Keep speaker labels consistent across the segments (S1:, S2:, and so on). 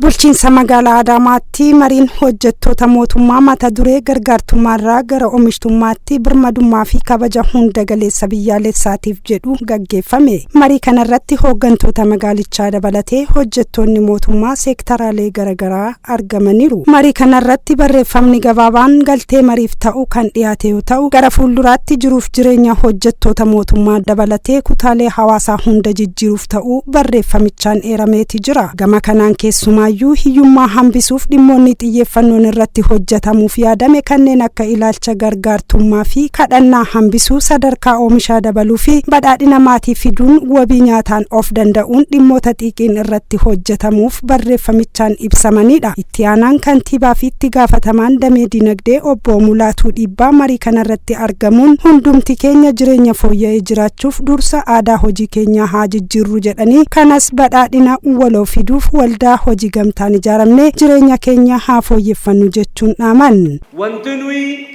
S1: Bulchiinsa magaalaa Adaamaatti mariin hojjettoota mootummaa mata duree gargaartummaarraa gara oomishtummaatti birmadummaa fi kabaja hunda galeessa biyyaalessaatiif jedhu gaggeeffame. Marii kanarratti hooggantoota magaalichaa dabalatee hojjettoonni mootummaa seektaraalee garaagaraa argamaniiru. Marii kanarratti barreeffamni gabaabaan galtee mariif ta'u kan dhiyaate yoo ta'u, gara fuulduraatti jiruuf jireenya hojjettoota mootummaa dabalatee kutaalee hawaasaa hunda jijjiiruuf ta'uu barreeffamichaan eerameeti jira. Gama kanaan keessumaayyuu hiyyummaa hambisuuf dhimmoonni xiyyeeffannoon irratti hojjetamuuf yaadame kanneen akka ilaalcha gargaartummaa fi kadhannaa hambisuu, sadarkaa oomishaa dabaluu fi badhaadhina maatii fiduun wabii nyaataan of danda'uun dhimmoota xiiqiin irratti hojjetamuuf barreeffamichaan ibsamanidha. Itti aanaan kantiibaa fi itti gaafatamaan damee dinagdee obbo Mulaatuu Dhiibbaa marii kanarratti argamuun hundumti keenya jireenya fooyya'ee jiraachuuf dursa aadaa hojii keenyaa haa jijjiirru jedhanii, kanas badhaadhina waloo fiduuf waldaa hojii gamtaan ijaaramne jireenya keenya haa fooyyeffannu jechuun dhaaman.
S2: Wanti nuyi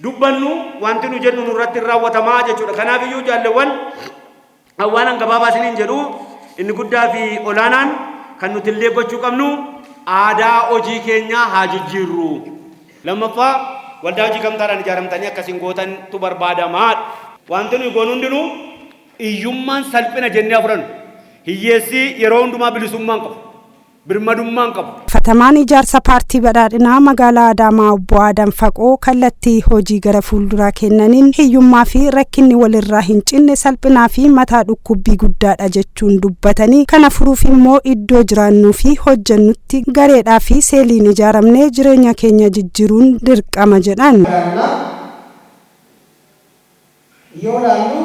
S2: dubbannu, wanti nu jennu nurratti hin raawwatamaa jechuudha. Kanaaf iyyuu jaalleewwan, waan gabaabaa isiniin jedhu, inni guddaa fi olaanaan kan nuti illee gochuu qabnu aadaa hojii keenyaa haa jijjiirru. Lammaffaa, waldaa hojii gamtaadhaan ijaaramtanii akkasiin gootantu barbaadamaa. Wanti nuyi goonu hundinuu hiyyummaan salphina jennee haa fudhannu. Hiyyeessi yeroo hundumaa bilisummaan qabu. Birmadummaan qabu.
S1: Fatamaan ijaarsa paartii badhaadhinaa magaalaa Adaamaa obbo Adam Faqoo kallattii hojii gara fuulduraa kennaniin hiyyummaa fi rakkinni walirraa hin cinne salphinaa fi mataa dhukkubbii guddaadha jechuun dubbatanii, kana furuuf immoo iddoo jiraannuu fi hojjennutti gareedhaa fi seeliin ijaaramnee jireenya keenya jijjiiruun dirqama jedhan.
S3: Yoo ilaallu,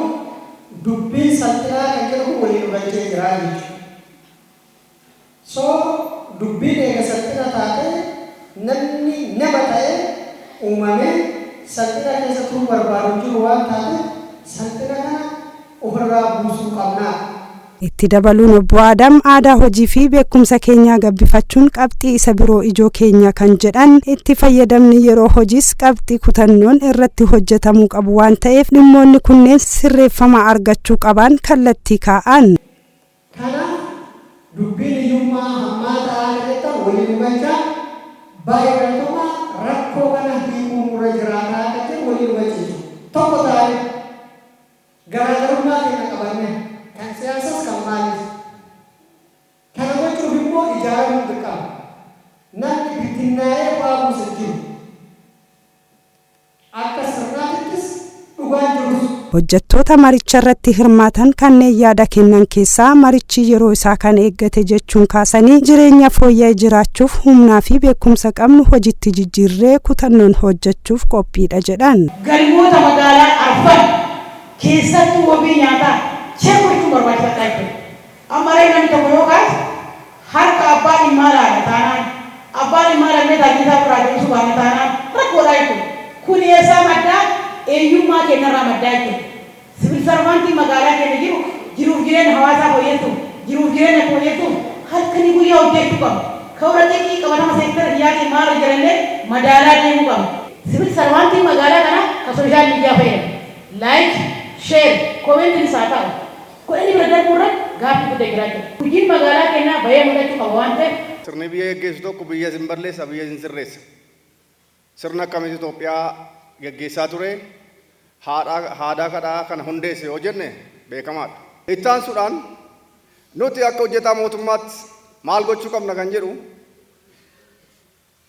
S3: dubbiin salphinaa kan jedhu waliin galchee jira jechuudha. So dubbiin eega salphina taate, namni nama ta'e uumamee salphina keessa turuu barbaadu jiru waan taateef, salphina kana ofirraa buusuu qabnaa.
S1: Itti dabaluun obbo Adam aadaa hojii fi beekumsa keenyaa gabbifachuun qabxii isa biroo ijoo keenya kan jedhan, itti fayyadamni yeroo hojiis qabxii kutannoon irratti hojjetamuu qabu waan ta'eef dhimmoonni kunneen sirreeffama argachuu qaban kallattii kaa'an.
S3: Kanaaf dubbiin hiyyummaa hammaa ta'aa jettan waliin galchaa, baay'ee galatoomaa. Rakkoo kana hiikuu nurra jiraataa kan jedhu waliin galchiisu. Tokko taane garaagarummaa keenya qabanne, kan siyaasas kan maaliif. Kana gochuuf immoo ijaaramuun dirqama. Namni bittinnaa'ee bu'aa buuse jiru. Akka sirnaatittis dhugaan jirus.
S1: Hojjettoota maricha irratti hirmaatan kanneen yaada kennan keessaa marichi yeroo isaa kan eeggate jechuun kaasanii, jireenya fooyya'ee jiraachuuf humnaa fi beekumsa qabnu hojiitti jijjiirree kutannoon hojjechuuf qophiidha jedhan.
S4: Galmoota magaalaa arfan keessattuu wabii nyaataa check gochuun barbaachisaadha jechuudha. Amma ree namni tokko yoo kaase harka abbaa dhimmaa laala taanaan, abbaa dhimmaa laallee taayitaa biraa deebisuu baanne taanaan rakkoodha jechuudha. Kun eessaa maddaa? Eenyummaa keenyarraa maddaa jechuudha. Civil servantiin magaalaa keenya jiru jiruuf jireenya hawaasaa fooyyessuuf, jiruuf jireenya fooyyessuuf halkanii guyyaa hojjechuu qaba. Kawra xiqqii qabatama seektara dhiyaate maalirra jirallee madaalaa deemuu qaba. Civil servantiin magaalaa kanaa ka social media fayyadamu. Like, share, commentiin isaa ta'u. Godhanii bira darbuu irratti gaaffii guddaa jira jechuudha. Hojiin magaalaa keenyaa bahee mul'achuu qaba waan ta'eef.
S5: Sirni biyya geggeessu tokko biyya sin balleessa, biyya sin sirreessa. Sirna akkamiitu Itoophiyaa geggeessaa ture, haadhaa kadhaa kana hundeesse yoo jenne beekamaadha. Itti aansuudhaan nuti akka hojjetaa mootummaatti maal gochuu qabna kan jedhu,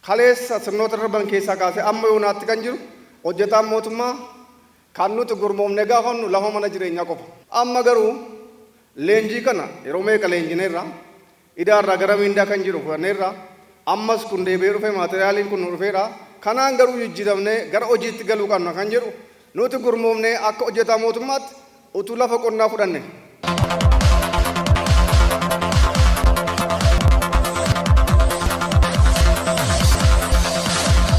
S5: kaleessa sirnoota darban keessaa kaasee amma yoonaatti kan jiru hojjetaan mootummaa kan nuti gurmoomnee gaafannu lafa mana jireenyaa qofa. Amma garuu leenjii kana yeroo meeqa leenjineerra, idaarraa gara miindaa kan jiru fudhanneerra, ammas kun deebi'ee dhufe, maatiriyaaliin kun nu dhufeera. Kanaan garuu jijjiiramnee gara hojiitti galuu qabna kan jedhu, nuti gurmoomnee akka hojjetaa mootummaatti utuu lafa qonnaa fudhanne.